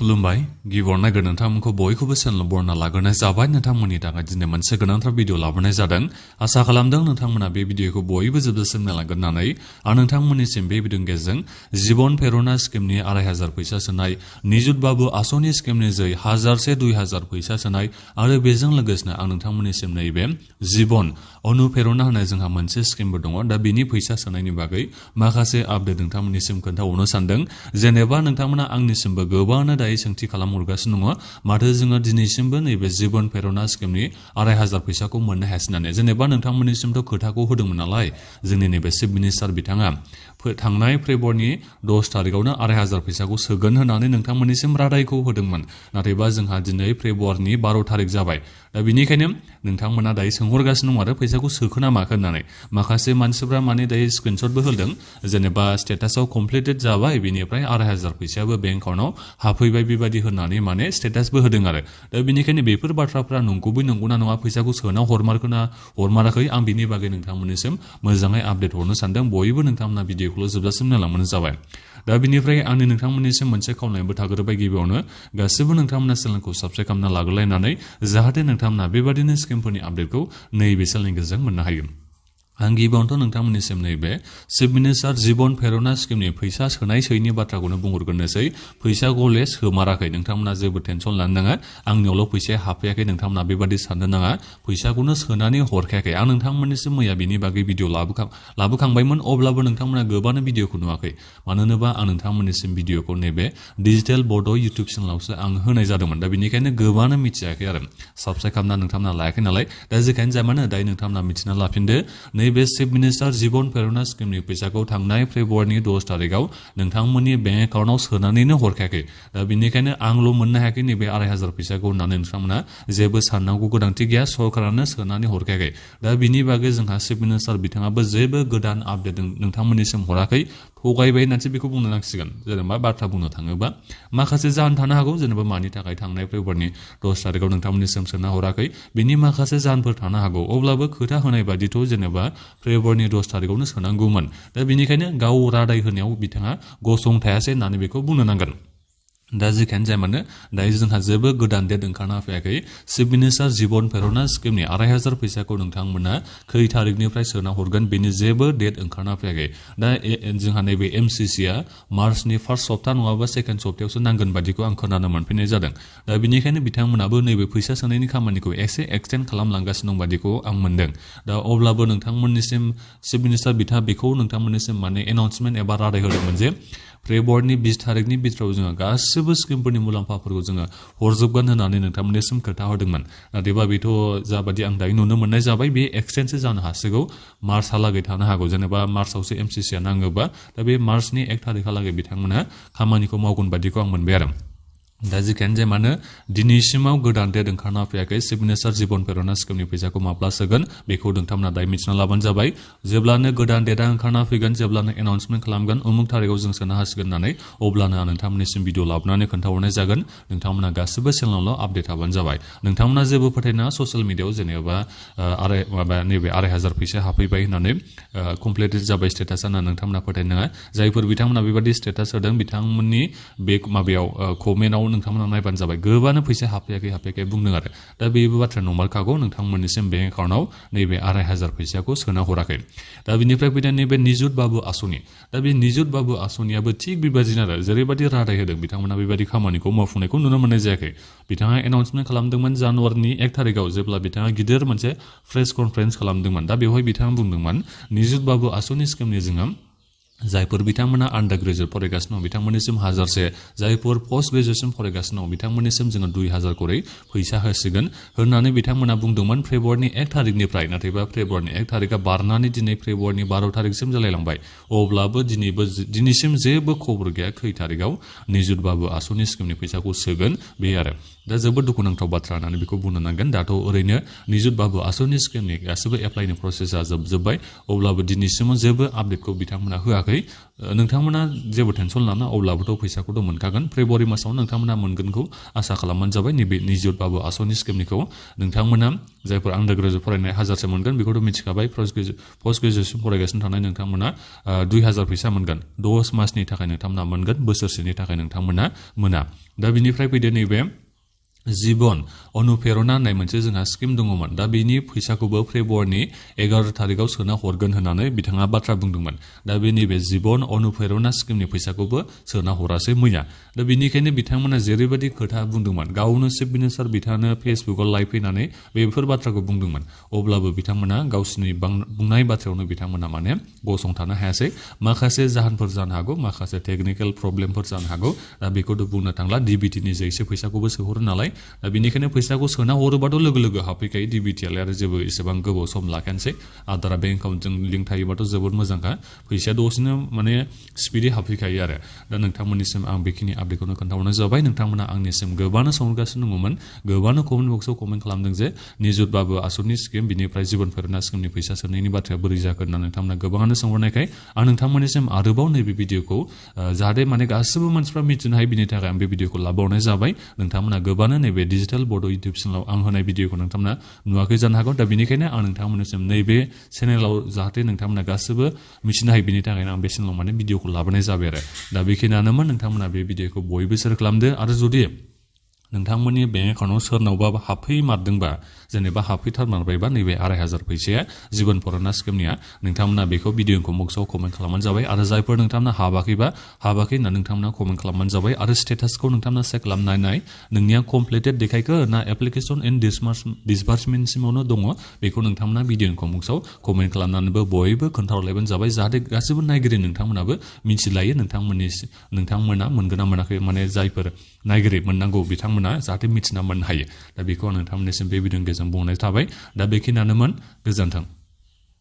खुलुमबाय गिबियावनो नोंथांमोनखौ बयखौबो चेनेल बरना लाग्रोनाय जाबाय नोंथांमोननि थाखाय दिनै मोनसे गोनांथार भिडिअ लाबोनाय जादों आसा खालामदों नोंथांमोना बे भिडिअखौ बयबो जोबजासिम नायलांगोन होननानै आं नोंथांमोननिसिम बे भिडिअनि गेजेरजों जीवन प्रेरणा स्किमनि 2500 फैसा सोनाय निजुत बाबु आसनि स्किमनि जै 1000 से 2000 फैसा सोनाय आरो बेजों लोगोसेनो आं नोंथांमोननिसिम नैबे जीवन अनुप्रेरणा होननाय जोंहा मोनसे स्किमबो दङ दा बिनि फैसा सोनायनि बागै माखासे आपडेट नोंथांमोननिसिम खोन्थाहरनो सानदों जेनेबा नोंथांमोना आंनिसिमबो गोबांनो दायो सोंथि खालामहरगासिनो दङ माथो जोङो दिनैसिमबो नैबे जीवन प्रेरणा स्किमनि 2500 फैसाखौ मोननो हायासै होननानै जेनेबा नोंथांमोननिसिमथ' खोथाखौ होदोंमोन नालाय जोंनि नैबे चिफ मिनिस्टार बिथाङा थांनाय फेब्रुवारिनि 10 तारिखआवनो 2500 फैसाखौ सोगोन होननानै नोंथांमोननिसिम रादायखौ होदोंमोन नाथायबा जोंहा दिनै फेब्रुवारिनि 12 तारिख जाबाय दा बिनिखायनो नोंथांमोना दायो सोंहरगासिनो दं आरो फैसाखौ सोखोना माखो होननानै माखासे मानसिफ्रा माने दायो स्क्रिनशटबो होदों जेनेबा स्टेटासआव कमप्लिटेड जाबाय बिनिफ्राय 2500 फैसायाबो बेंक एकाउन्टआव हाबफैबाय बेबायदि होननानै माने स्टेटासबो होदों आरो दा बिनिखायनो बेफोर बाथ्राफ्रा नंगौबै नंगौना नङा फैसाखौ सोना हरमारखोना हरमाराखै आं बिनि बागै नोंथांमोननिसिम मोजाङै आपडेट हरनो सानदों बयबो नोंथांमोना भिडिअखौल' जोबजासिम नायलांबानो जाबाय दा बिनिफ्राय आंनि नोंथांमोननिसिम मोनसे खावलायनायबो थाग्रोबाय गिबियावनो गासिबो नोंथांमोना चेनेलखौ साबस्क्राइब खालामना लाग्रोलायनानै जाहाथे नोंथांमोना बेबादिनो स्किमफोरनि आपडेटखौ नैबे चेनेलनि गेजेरजों मोननो हायो आं गिबियावनोथ' नोंथांमोननिसिम नैबे चिफ मिनिस्टार जीवन प्रेरणा स्किमनि फैसा सोनाय सोयैनि बाथ्राखौनो बुंहरग्रोनोसै फैसा गले सोमाराखै नोंथांमोना जेबो टेनसन लानो नाङा आंनियावल' फैसाया हाबफैयाखै नोंथांमोना बेबादि साननो नाङा फैसाखौनो सोनानै हरखायाखै आं नोंथांमोननिसिम मैया बिनि बागै भिडिअ लाबोखांबायमोन अब्लाबो नोंथांमोना गोबानो भिडिअखौ नुवाखै मानो होनोबा आं नोंथांमोननिसिम भिडिअखौ नैबे डिजिटेल बड' इउटुब चेनेलावसो आं होनाय जादोंमोन दा बिनिखायनो गोबानो मिथियाखै आरो साबस्क्राइब खालामना नोंथांमोना लायाखै नालाय दा जेखायनो जाया मानो दायो नोंथांमोना मिथिना लाफिनदो नैबे चिफ मिनिस्टार जीवन प्रेरणा स्किमनि फैसाखौ थांनाय फेब्रुवारिनि 10 तारिखआव नोंथांमोननि बेंक एकाउन्टआव सोनानैनो हरखायाखै दा बिनिखायनो आंल' मोननो हायाखै नैबे 2500 फैसाखौ होननानै नोंथांमोना जेबो साननांगौ गोनांथि गैया सरकारानो सोनानै हरखायाखै दा बिनि बागै जोंहा चिफ मिनिस्टार बिथाङाबो जेबो गोदान आपडेट नोंथांमोननिसिम हराखै थगायबाय होननानैसो बेखौ बुंनो नांसिगोन जेनेबा बाथ्रा बुंनो थाङोबा माखासे जाहोन थानो हागौ जेनेबा मानि थाखाय थांनाय फेब्रुवारिनि 10 तारिखआव नोंथांमोननिसिम सोना हराखै बिनि माखासे जाहोनफोर थानो हागौ अब्लाबो खोथा होनाय बादिथ' जेनेबा फेब्रुवारिनि 10 तारिखआवनो सोनांगौमोन दा बिनिखायनो गाव रादाय होनायाव बिथाङा गसंथायासै होननानै बेखौ बुंनो नांगोन दा जेखायनो जाया मानो दायो जोंहा जेबो गोदान डेट ओंखारना फैयाखै चिफ मिनिस्टार जीवन प्रेरणा स्किमनि 2500 फैसाखौ नोंथांमोना खै तारिखनिफ्राय सोना हरगोन बेनि जेबो डेट ओंखारना फैयाखै दा जोंहा नैबे एमसिसिआ मार्चनि फार्स्ट सप्ता नङाबा सेकेन्ड सप्तायावसो नांगोन बादिखौ आं खोनानो मोनफिननाय जादों दा बिनिखायनो बिथांमोनाबो नैबे फैसा सोनायनि खामानिखौ एसे एक्सटेन्ड खालामलांगासिनो दं बादिखौ आं मोनदों दा अब्लाबो नोंथांमोननिसिम चिफ मिनिस्टार बिथाङा बेखौ नोंथांमोननिसिम माने एनाउन्समेन्ट एबा रादाय होदोंमोन जे फेब्रुवारिनि 20 तारिखनि बिथोराव जोङो गासिबो स्किमफोरनि मुलाम्फाफोरखौ जोङो हरजोबगोन होननानै नोंथांमोननिसिम खोथा होदोंमोन नाथायबा बेथ' जाबादि आं दायो नुनो मोननाय जाबाय बे एक्सटेन्डसो जानो हासिगौ मार्चहालागै थानो हागौ जेनेबा मार्चआवसो एमसिसिआ नाङोबा दा बे मार्चनि 1 तारिखहालागै बिथांमोना खामानिखौ मावगोन बादिखौ आं मोनबाय आरो दा जेखायनो जाया मानो दिनैसिमाव गोदान डेट ओंखारना फैयाखै चिफ मिनिस्टार जीवन प्रेरणा स्किमनि फैसाखौ माब्ला सोगोन बेखौ नोंथांमोना दायो मिथिना लाबानो जाबाय जेब्लानो गोदान डेटआ ओंखारना फैगोन जेब्लानो एनाउन्समेन्ट खालामगोन उमुक तारिखआव जों सोनो हासिगोन होननानै अब्लानो आं नोंथांमोननिसिम भिडिअ लाबोनानै खोन्थाहरनाय जागोन नोंथांमोना गासिबो चेनेलावल' आपडेट थाबानो जाबाय नोंथांमोना जेबो फोथायनाङा ससियेल मिडियाआव जेनेबा नैबे 2500 फैसा हाबफैबाय होननानै कमप्लिटेड जाबाय स्टेटास होनना नोंथांमोना फोथायनाङा जायफोर बिथांमोना बेबादि स्टेटास होदों बिथांमोननि बे माबायाव कमेन्टआव नोंथांमोना नायबानो जाबाय गोबानो फैसा हाबफैयाखै बुंदों आरो दा बेबो बाथ्राया नंमारखागौ नोंथांमोननिसिम बेंक एकाउन्टआव नैबे 2500 फैसाखौ सोना हराखै दा बिनिफ्राय फैनाय नैबे निजुत बाबु आसनि दा बे निजुत बाबु आसनियाबो थिग बेबादिनो आरो जेरैबायदि रादाय होदों बिथांमोना बेबायदि खामानिखौ मावफुंनायखौ नुनो मोननाय जायाखै बिथाङा एनाउन्समेन्ट खालामदोंमोन जानुवारिनि 1 तारिखआव जेब्ला बिथाङा गिदिर मोनसे प्रेस कनफारेन्स खालामदोंमोन दा बेवहाय बिथाङा बुंदोंमोन निजुत बाबु आसनि स्किमनि जोङो जायफोर बिथांमोना आन्डार ग्रेजुएट फरायगासिनो दं बिथांमोननिसिम 1000 से जायफोर पस्ट ग्रेजुएसन फरायगासिनो दं बिथांमोननिसिम जोङो 2000 करै फैसा होसिगोन होननानै बिथांमोना बुंदोंमोन फेब्रुवारिनि 1 तारिखनिफ्राय नाथायबा फेब्रुवारिनि 1 तारिखआ बारनानै दिनै फेब्रुवारिनि 12 तारिखसिम जालायलांबाय अब्लाबो दिनैसिम जेबो खबर गैया खै तारिखआव निजुत बाबु आसनि स्किमनि फैसाखौ सोगोन बे आरो दा जोबोद दुखुनांथाव बाथ्रा होननानै बेखौ बुंनो नांगोन दाथ' ओरैनो निजुत बाबु आसनि स्किमनि गासिबो एप्लाइनि प्रसेसा जोबजोब्बाय अब्लाबो दिनैसिम जेबो आपडेटखौ बिथांमोना होआखै मोनाखै नोंथांमोना जेबो टेनसन लाना अब्लाबोथ' फैसाखौथ' मोनखागोन फेब्रुवारि मासाव नोंथांमोना मोनगोनखौ आसा खालामनानै जाबाय नैबे निजुत बाबु आसनि स्किमनिखौ नोंथांमोना जायफोर आन्डार ग्रेजुवेट फरायनाय 1000सो मोनगोन बेखौथ' मिथिखाबाय पोस्ट ग्रेजुवेसन फरायगासिनो थानाय नोंथांमोना 2000 फैसा मोनगोन 10 मासनि थाखाय नोंथांमोना मोनगोन बोसोरसेनि थाखाय नोंथांमोना मोना दा बिनिफ्राय फैदो नैबे जीवन अनुप्रेरणा होननाय मोनसे जोंहा स्किम दङमोन दा बेनि फैसाखौबो फेब्रुवारिनि 11 थारिखआव सोना हरगोन होननानै बिथाङा बाथ्रा बुंदोंमोन दा बे नैबे जीवन अनुप्रेरणा स्किमनि फैसाखौबो सोना हरासै मैया दा बेनिखायनो बिथांमोना जेरैबायदि खोथा बुंदोंमोन गावनो चिफ मिनिस्टार बिथाङानो फेसबुकआव लाइभ फैनानै बेफोर बाथ्राखौ बुंदोंमोन अब्लाबो बिथांमोना गावसिनि बुंनाय बाथ्रायावनो बिथांमोना माने गसंथानो हायासै माखासे जाहोनफोर जानो हागौ माखासे टेकनिकेल प्रब्लेमफोर जानो हागौ दा बेखौथ' बुंनो थांला डिबिटिनि जे एसे फैसाखौबो सोहरो नालाय दा बेनिखायनो फैसाखौ सोना हरोबाथ' लोगो लोगो हाबफैखायो डिबिटिआलाय आरो जेबो एसेबां गोबाव सम लाखानोसै आदारा बेंक एकाउन्टजों लिंक थायोबाथ' जोबोद मोजांखा फैसाया दसेनो माने स्पिडै हाबफैखायो आरो दा नोंथांमोननिसिम आं बेखिनि आपडेटखौनो खोन्थाहरनाय जाबाय नोंथांमोना आंनिसिम गोबांनो सोंगासिनो दङमोन गोबांनो कमेन्ट बक्सआव कमेन्ट खालामदों जे निजुत बाबु आसनि स्किम बिनिफ्राय जीवन प्रेरणा स्किमनि फैसा सोनायनि बाथ्राया बोरै जागोन होनना नोंथांमोना गोबाङानो सोंहरनायखाय आं नोंथांमोननिसिम आरोबाव नैबे भिडिअखौ जाहाथे माने गासिबो मानसिफ्रा मिथिनो हायो बिनि थाखाय आं बे भिडिअखौ लाबावनाय जाबाय नोंथांमोना गोबांनो नैबे डिजिटेल बड' इउटुब चेनेलाव आं होनाय भिडिअखौ नोंथांमोना नुवाखै जानो हागौ दा बेनिखायनो आं नोंथांमोननिसिम नैबे चेनेलाव जाहाथे नोंथांमोना गासिबो मिथिनो हायो बिनि थाखायनो आं बे चेनेलाव माने भिडिअखौ लाबोनाय जाबाय आरो दा बेखिनियानोमोन नोंथांमोना बे भिडिअखौ बयबो शेयार खालामदो आरो जुदि नोंथांमोननि बेंक एकाउन्टआव सोरनावबा हाबफैमारदोंबा जेनेबा हाबफैथारमारबायबा नैबे 2500 फैसाया जीवन प्रेरणा स्किमनिया नोंथांमोना बेखौ भिडिअखौ बक्सआव कमेन्ट खालामबानो जाबाय आरो जायफोर नोंथांमोना हाबाखैबा हाबाखै होनना नोंथांमोना कमेन्ट खालामबानो जाबाय आरो स्टेटासखौ नोंथांमोना चेक खालामनाय नोंनिया कमप्लिटेड देखायखो ना एप्लिकेसन इन डिसबार्समेन्टसिमावनो दङ बेखौ नोंथांमोना भिडिअखौ बक्सआव कमेन्ट खालामनानैबो बयबो खोन्थाहरलायबानो जाबाय जाहाथे गासिबो नायगिरि नोंथांमोनाबो मिथिलायो नोंथांमोना मोनगोन ना मोनाखै माने जायफोर नायगिरि मोननांगौ बिथांमोना जाहाथे मिथिना मोननो हायो दा बेखौ आं नोंथांमोननिसिम बे भिडिअनि गेजेरजों बुंनाय थाबाय दा बेखिनियानोमोन गोजोन्थों